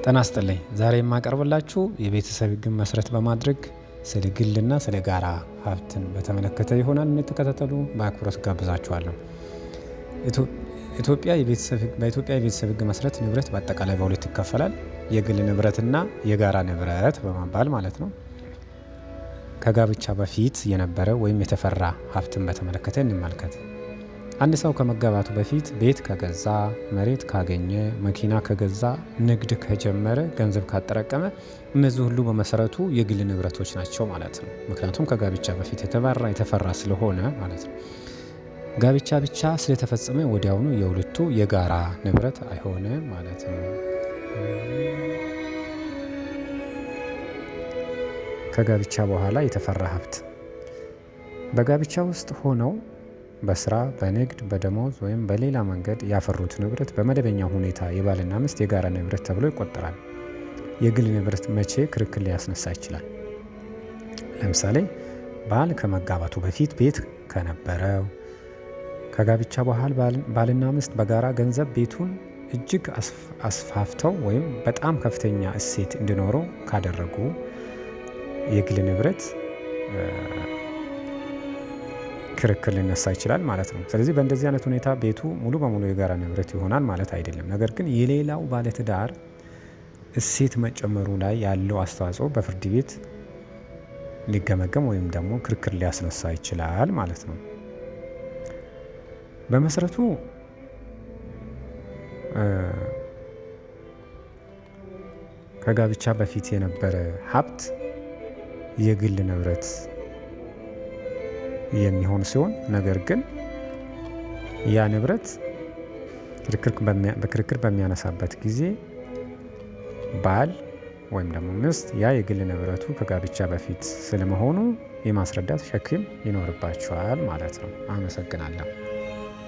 ጤና ይስጥልኝ። ዛሬ የማቀርብላችሁ የቤተሰብ ሕግን መሰረት በማድረግ ስለ ግልና ስለ ጋራ ሀብትን በተመለከተ ይሆናል። እንድትከታተሉ በአክብሮት ጋብዛችኋለሁ። በኢትዮጵያ የቤተሰብ ሕግ መሰረት ንብረት በአጠቃላይ በሁለት ይከፈላል። የግል ንብረትና የጋራ ንብረት በመባል ማለት ነው። ከጋብቻ በፊት የነበረ ወይም የተፈራ ሀብትን በተመለከተ እንመልከት። አንድ ሰው ከመጋባቱ በፊት ቤት ከገዛ፣ መሬት ካገኘ፣ መኪና ከገዛ፣ ንግድ ከጀመረ፣ ገንዘብ ካጠራቀመ እነዚህ ሁሉ በመሰረቱ የግል ንብረቶች ናቸው ማለት ነው። ምክንያቱም ከጋብቻ በፊት የተፈራ ስለሆነ ማለት ነው። ጋብቻ ብቻ ስለተፈጸመ ወዲያውኑ የሁለቱ የጋራ ንብረት አይሆንም ማለት ነው። ከጋብቻ በኋላ የተፈራ ሀብት በጋብቻ ውስጥ ሆነው በስራ፣ በንግድ፣ በደሞዝ ወይም በሌላ መንገድ ያፈሩት ንብረት በመደበኛ ሁኔታ የባልና ሚስት የጋራ ንብረት ተብሎ ይቆጠራል። የግል ንብረት መቼ ክርክር ሊያስነሳ ይችላል? ለምሳሌ ባል ከመጋባቱ በፊት ቤት ከነበረው፣ ከጋብቻ በኋላ ባልና ሚስት በጋራ ገንዘብ ቤቱን እጅግ አስፋፍተው ወይም በጣም ከፍተኛ እሴት እንዲኖረው ካደረጉ የግል ንብረት ክርክር ሊነሳ ይችላል ማለት ነው። ስለዚህ በእንደዚህ አይነት ሁኔታ ቤቱ ሙሉ በሙሉ የጋራ ንብረት ይሆናል ማለት አይደለም። ነገር ግን የሌላው ባለትዳር እሴት መጨመሩ ላይ ያለው አስተዋጽኦ በፍርድ ቤት ሊገመገም ወይም ደግሞ ክርክር ሊያስነሳ ይችላል ማለት ነው። በመሰረቱ ከጋብቻ በፊት የነበረ ሀብት የግል ንብረት የሚሆን ሲሆን፣ ነገር ግን ያ ንብረት በክርክር በሚያነሳበት ጊዜ ባል ወይም ደግሞ ሚስት ያ የግል ንብረቱ ከጋብቻ በፊት ስለመሆኑ የማስረዳት ሸክም ይኖርባቸዋል ማለት ነው። አመሰግናለሁ።